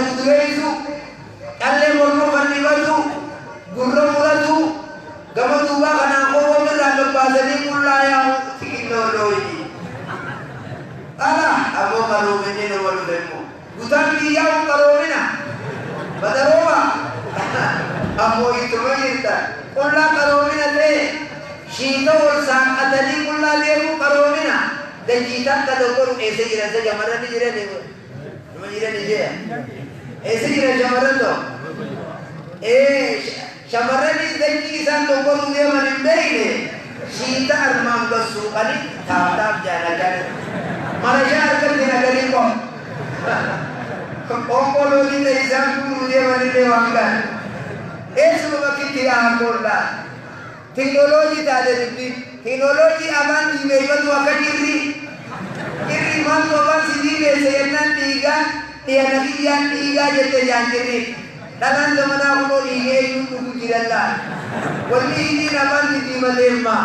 Gudureessu qallee morma fannifatu gurra muratu gama duubaa kanaan koo irraa babbaasanii qullaa yaa'u teekinooloojii. Ala ammoo qaroominni nama dhufe immoo gutaan biyyaa kun qaroomina badarooba ammoo ittuma jirta qullaa qaroomina ta'e shiita ol saaqatanii qullaa deemuu qaroomina dachii takka tokko eessa jiran isa shamarran ni jiran numa jiran ishee eessa jiran shamarran tokko ee shamarranis dachii isaan tokkotu deeman hin beekne shiita armaan gassuuqanii taaftaaf jaalatan marashaa harkatti naganii qofa qoonqoloonni ta'e isaan guuruu deemanillee waan gaari eessuma bakkitti yaa'an boollaa teknooloojii taate dubbiin teknooloojii afaan dhiibeeffatu akka jirri jirri maaltu afaan si dhiibeesse jennaan dhiigaa dhiyana kiyyaan dhiigaa jette jaan jirri dhalaan zamanaa kunoo dhiigee eenyuun dhugu jiran laal wanni isiin afaan diddiimateemmaa